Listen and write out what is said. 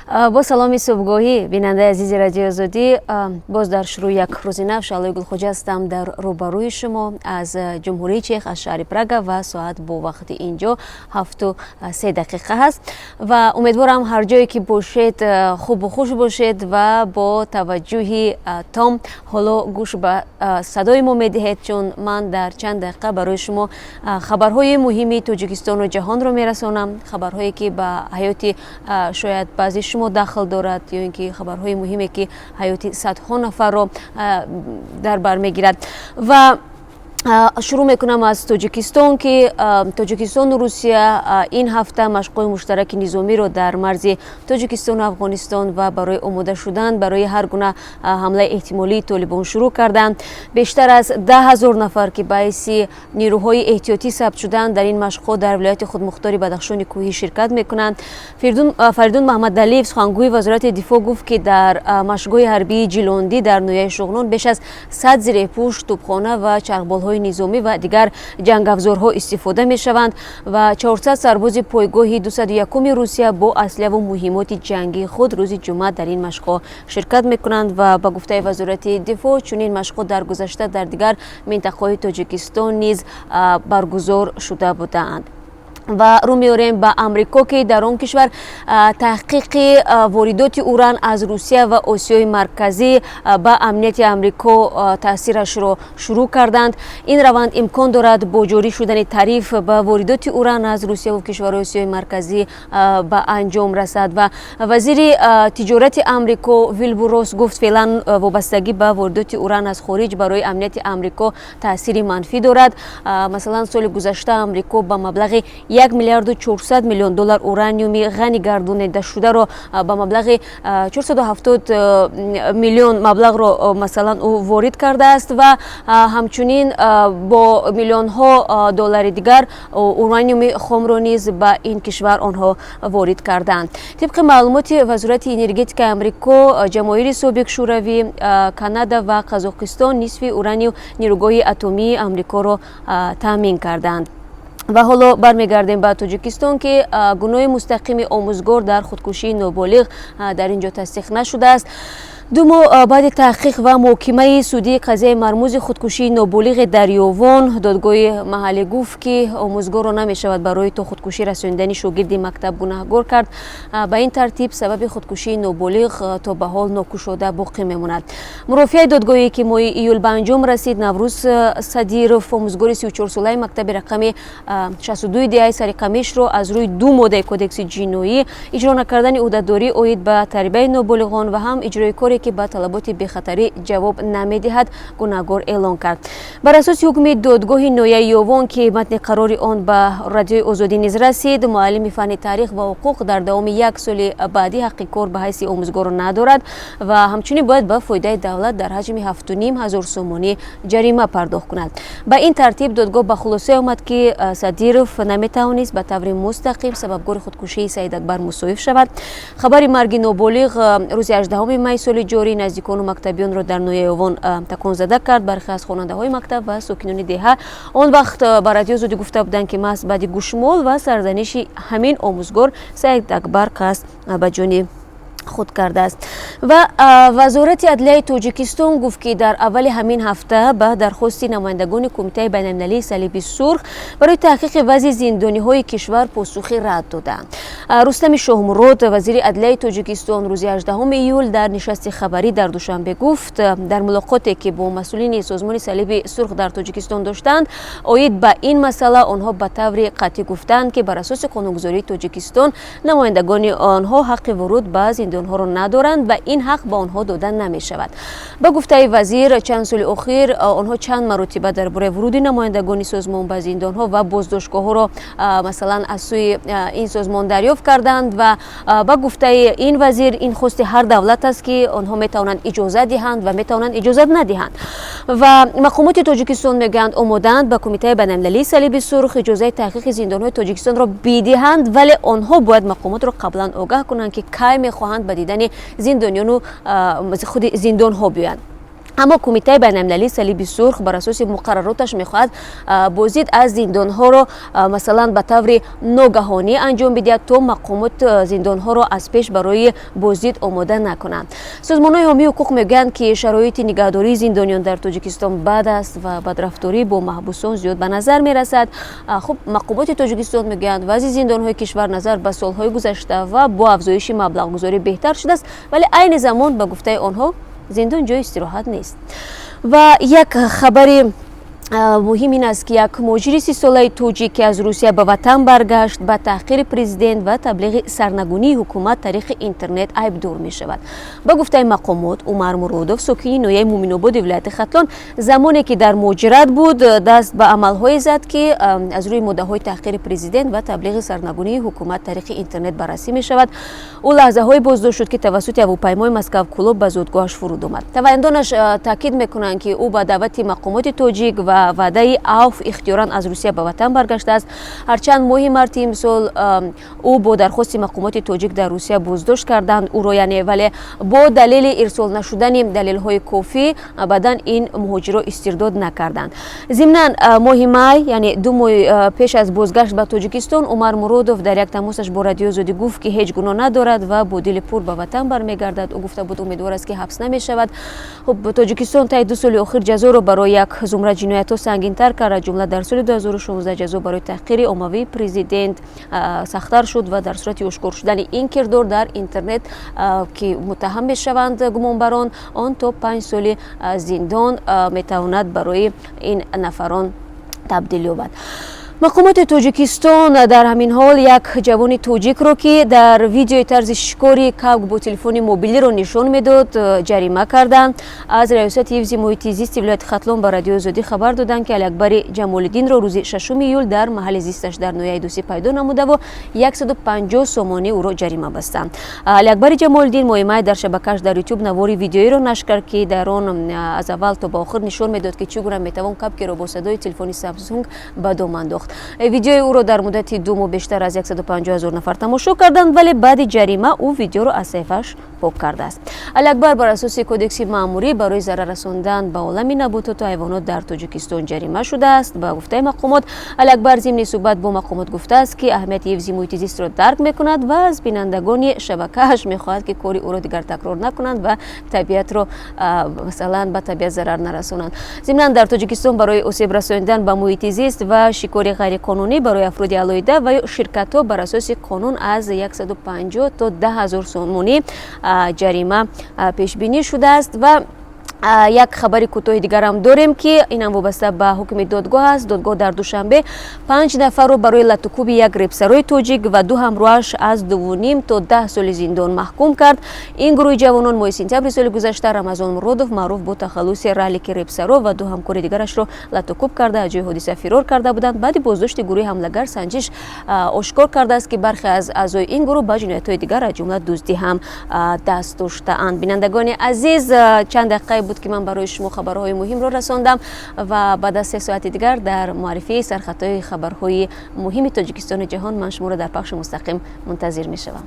Бо саломи субҳгоҳӣ, бинандаи азизи Радиои Озодӣ. Боз дар шурӯи як рӯзи нав Шаълои Гулхоҷа ҳастам дар рӯбарӯи шумо аз Ҷумҳурии Чех, аз шаҳри Прага, ва соат бо вақти инҷо 7:03 ҳаст. Ва умедворам, ҳар ҷое ки бошед, хубу хуш бошед ва бо таваҷҷӯҳи том ҳоло гӯш ба садои мо медиҳед, чун ман дар чанд дақиқа барои шумо хабарҳои муҳими Тоҷикистону ҷаҳонро мерасонам, хабарҳое ки ба ҳаёти шояд баъзи шумо дахл дорад ё ин ки хабарҳои муҳиме ки ҳаёти садҳо нафарро дар бар мегирад. Ва шурӯъ мекунам аз Тоҷикистон, ки Тоҷикистону Русия ин ҳафта машқҳои муштараки низомиро дар марзи Тоҷикистону Афғонистон ва барои омода шудан барои ҳар гуна ҳамлаи эҳтимолии Толибон шурӯъ карданд. Бештар аз 10 000 нафар, ки ба ҳайси нирӯҳои эҳтиётӣ сабт шуданд, дар ин машқҳо дар вилояти худмухтори Бадахшони Кӯҳӣ ширкат мекунанд. Фаридун Маҳмадалиев, сухангӯи Вазорати дифоъ, гуфт, ки дар машқгоҳи ҳарбии Ҷилондӣ дар ноҳияи Шуғнон беш аз 100 зиреҳпӯш, тӯбхона ва чархболҳои низомӣ ва дигар ҷангафзорҳо истифода мешаванд ва 400 сарбози пойгоҳи 201-уми Русия бо аслиҳаву муҳиммоти ҷангии худ рӯзи ҷумъа дар ин машқҳо ширкат мекунанд. Ва ба гуфтаи Вазорати дифоъ, чунин машқҳо дар гузашта дар дигар минтақаҳои Тоҷикистон низ баргузор шуда будаанд. Ва рӯ меорем ба Амрико, ки дар он кишвар таҳқиқи воридоти уран аз Русия ва Осиёи Марказӣ ба амнияти Амрико таъсирашро шурӯъ карданд. Ин раванд имкон дорад бо ҷорӣ шудани тариф ба воридоти уран аз Русияву кишварҳои Осиёи Марказӣ ба анҷом расад. Ва вазири тиҷорати Амрико Вилбур Рос гуфт, феълан вобастагӣ ба воридоти уран аз хориҷ барои амнияти Амрико таъсири манфӣ дорад. Масалан, соли гузашта Амрико ба маблағи 1 миллиарду 400 миллион доллар ураниуми ғани гардонидашударо ба маблағи 470 миллион маблағро, масалан, ӯ ворид кардааст ва ҳамчунин бо миллионҳо доллари дигар ураниуми хомро низ ба ин кишвар онҳо ворид кардаанд. Тибқи маълумоти Вазорати энергетикаи Амрико, Ҷамоҳири собиқ Шӯравӣ, Канада ва Қазоқистон нисфи уранию нерӯгоҳи атомии Амрикоро таъмин кардаанд. Ва ҳоло бармегардем ба Тоҷикистон, ки гуноҳи мустақими омӯзгор дар худкушии ноболиғ дар ин ҷо тасдиқ нашудааст. 2 моҳ баъди таҳқиқ ва муҳокимаи судии қазияи мармузи худкушии ноболиғи дар Ёвон, додгоҳи маҳаллӣ гуфт, ки омӯзгорро намешавад барои то худкушӣ расонидани шогирди мактаб гунаҳгор кард. Ба ин тартиб, сабаби худкушии ноболиғ то ба ҳол нокушода боқӣ мемонад. Мурофиаи додгоҳие, ки моҳи июл ба анҷом расид, Наврӯз Садиров, омӯзгори 34-солаи мактаби рақами 62 деҳаи Сариқамишро аз рӯи ду моддаи Кодекси ҷиноӣ: иҷро накардани ӯҳдадорӣ оид ба тарбияи ноболиғон ва ҳам иҷрои коре, ки ба талаботи бехатарӣ ҷавоб намедиҳад, гунаҳгор эълон кард. Бар асоси ҳукми додгоҳи ноҳияи Ёвон, ки матни қарори он ба Радиои Озодӣ низ расид, муаллими фанни таърих ва ҳуқуқ дар давоми як соли баъдӣ ҳаққи кор ба ҳайси омӯзгорро надорад ва ҳамчунин бояд ба фоидаи давлат дар ҳаҷми 7,5 ҳазор сомонӣ ҷарима пардохт кунад. Ба ин тартиб, додгоҳ ба хулосае омад, ки Садиров наметавонист ба таври мустақим сабабгори худкушии Саидакбар Мусоев шавад. Хабари марги ноболиғ рӯзи 18 май соли ҷорӣ наздикону мактабиёнро дар ноҳияи Ёвон таконзада кард. Бархе аз хонандаҳои мактаб ва сокинони деҳа он вақт ба Радиои Озодӣ гуфта буданд, ки маҳз баъди гӯшмол ва сарзаниши ҳамин омӯзгор Саидакбар қасд ба ҷони худ кардааст. Ва Вазорати адлияи Тоҷикистон гуфт, ки дар аввали ҳамин ҳафта ба дархости намояндагони Кумитаи байналмилалии Салиби Сурх барои таҳқиқи вазъи зиндониҳои кишвар посухи рад додаанд. Рустами Шоҳмурод, вазири адлияи Тоҷикистон, рӯзи 18 июл дар нишасти хабарӣ дар Душанбе гуфт, дар мулоқоте, ки бо масъулини Созмони Салиби Сурх дар Тоҷикистон доштанд оид ба ин масъала, онҳо ба таври қатъӣ гуфтанд, ки бар асоси қонунгузории Тоҷикистон намояндагони онҳо ҳаққи вуруд ба зиндонҳоро надоранд ва ин ҳақ ба онҳо дода намешавад. Ба гуфтаи вазир, чанд соли охир онҳо чанд маротиба дар бораи вуруди намояндагони созмон ба зиндонҳо ва боздоштгоҳҳоро, масалан, аз сӯи ин созмон дарёфт карданд. Ва ба гуфтаи ин вазир, ин хости ҳар давлат аст, ки онҳо метавонанд иҷозат диҳанд ва метавонанд иҷозат надиҳанд. Ва мақомоти Тоҷикистон мегӯянд, омодаанд ба Кумитаи байналмилалии Салиби Сурх иҷозаи таҳқиқи зиндонҳои Тоҷикистонро бидиҳанд, вале онҳо бояд мақомотро қаблан огаҳ кунанд, ки кай мехоҳанд ба дидани зиндониёну худи зиндонҳо биёянд. Аммо Кумитаи байналмилалии Салиби Сурх бар асоси муқаррароташ мехоҳад боздид аз зиндонҳоро, масалан, ба таври ногаҳонӣ анҷом бидиҳад, то мақомот зиндонҳоро аз пеш барои боздид омода накунанд. Созмонҳои ҳомии ҳуқуқ мегӯянд, ки шароити нигаҳдории зиндониён дар Тоҷикистон бад аст ва бадрафторӣ бо маҳбусон зиёд ба назар мерасад. Хуб, мақомоти Тоҷикистон мегӯянд, вазъи зиндонҳои кишвар назар ба солҳои гузашта ва бо афзоиши маблағгузорӣ беҳтар шудааст, вале айни замон, ба гуфтаи онҳо, зиндон ҷои истироҳат нест. Ва як хабари муҳим ин аст, ки як муҳоҷири 30-солаи тоҷик, ки аз Русия ба ватан баргашт, ба таҳқири президент ва таблиғи сарнагунии ҳукумат тариқи интернет айбдор мешавад. Ба гуфтаи мақомот, Умар Муродов, сокини ноҳияи Муминободи вилояти Хатлон, замоне ки дар муҳоҷират буд, даст ба амалҳое зад, ки аз рӯи моддаҳои таҳқири президент ва таблиғи сарнагунии ҳукумат тариқи интернет баррасӣ мешавад. Ӯ лаҳзаҳое боздошт шуд, ки тавассути ҳавопаймои Москав Кӯлоб ба зодгоҳаш фуруд омад. Тавайандонаш таъкид мекунанд, ки ӯ ба даъвати мақомоти тоҷик ва ваъдаи авф ихтиёран аз Русия ба ватан баргаштааст. Ҳарчанд моҳи марти имсол ӯ бо дархости мақомоти тоҷик дар Русия боздошт карданд ӯро, яъне, вале бо далели ирсол нашудани далелҳои кофӣ баъдан ин муҳоҷирро истирдод накарданд. Зимнан, моҳи май, яъне 2 моҳ пеш аз бозгашт ба Тоҷикистон, Умар Муродов дар як тамосаш бо Радиои Озодӣ гуфт, ки ҳеҷ гуноҳ надорад ва бо дили пур ба ватан бармегардад. Ӯ гуфта буд, умедвор аст, ки ҳабс намешавад. Хуб, Тоҷикистон таи 2 соли охир ҷазоро барои як зумра ҷиноятҳо сангинтар кард. Аз ҷумла дар соли 2016 ҷазо барои таҳқири оммавии президент сахттар шуд ва дар сурати ошкор шудани ин кирдор дар интернет, ки муттаҳам мешаванд гумонбарон, он то 5 соли зиндон метавонад барои ин нафарон табдил ёбад. Мақомоти Тоҷикистон дар ҳамин ҳол як ҷавони тоҷикро, ки дар видеои тарзи шикори кавк бо телефони мобилиро нишон медод, ҷарима карданд. Аз Раёсати ҳифзи муҳити зисти вилояти Хатлон ба Радиои Озодӣ хабар доданд, ки Алиакбари Ҷамолиддинро рӯзи 6 июл дар маҳалли зисташ дар ноҳияи Дӯсӣ пайдо намудаву 150 сомонӣ ӯро ҷарима бастанд. Алиакбари Ҷамолиддин моҳи май дар шабакааш дар Ютуб навори видеоиро нашр кард, ки дар он аз аввал то ба охир нишон медод, ки чӣ гуна метавон кабкеро бо садои телефони Самсунг ба дом андохт. Видеои ӯро дар муддати 2 моҳ бештар аз 150 ҳазор нафар тамошо карданд, вале баъди ҷарима ӯ видеоро аз саҳифааш пок кардааст. Алиакбар бар асоси Кодекси маъмурӣ барои зарар расондан ба олами набототу ҳайвонот дар Тоҷикистон ҷарима шудааст. Ба гуфтаи мақомот, Алиакбар зимни суҳбат бо мақомот гуфтааст, ки аҳамияти ҳифзи муҳити зистро дарк мекунад ва аз бинандагони шабакааш мехоҳад, ки кори ӯро дигар такрор накунанд ва табиатро, масалан, ба табиат зарар нарасонанд. Зимнан, дар Тоҷикистон барои осеб расонидан ба муҳити зист ва шикори ғайриқонунӣ барои афроди алоҳида ва ё ширкатҳо бар асоси қонун аз 150 то 10 ҳазор сомонӣ ҷарима пешбинӣ шудааст. Ва як хабари кӯтоҳи дигарам дорем, ки инам вобаста ба ҳукми додгоҳ аст. Додгоҳ дар Душанбе панҷ нафарро барои латукӯби як репсарои тоҷик ва ду ҳамроҳаш аз 2,5 то 10 соли зиндон маҳкум кард. Ин гурӯҳи ҷавонон моҳи сентябри соли гузашта Рамазон Муродов, маъруф бо тахаллуси Ралики Репсаро, ва ду ҳамкори дигарашро латукӯб карда, аз ҷои ҳодиса фирор карда буданд. Баъди боздошти гурӯҳи ҳамлагар санҷиш ошкор кардааст, ки бархе аз аъзои ин гурӯҳ ба ҷиноятҳои дигар, аз ҷумла дуздӣ ҳам даст доштаанд. Бинандагони азиз, чанд дақиқае буд, ки ман барои шумо хабарҳои муҳимро расондам ва баъд аз 3 соати дигар дар муаррифии сархатҳои хабарҳои муҳими Тоҷикистону ҷаҳон ман шуморо дар пахши мустақим мунтазир мешавам.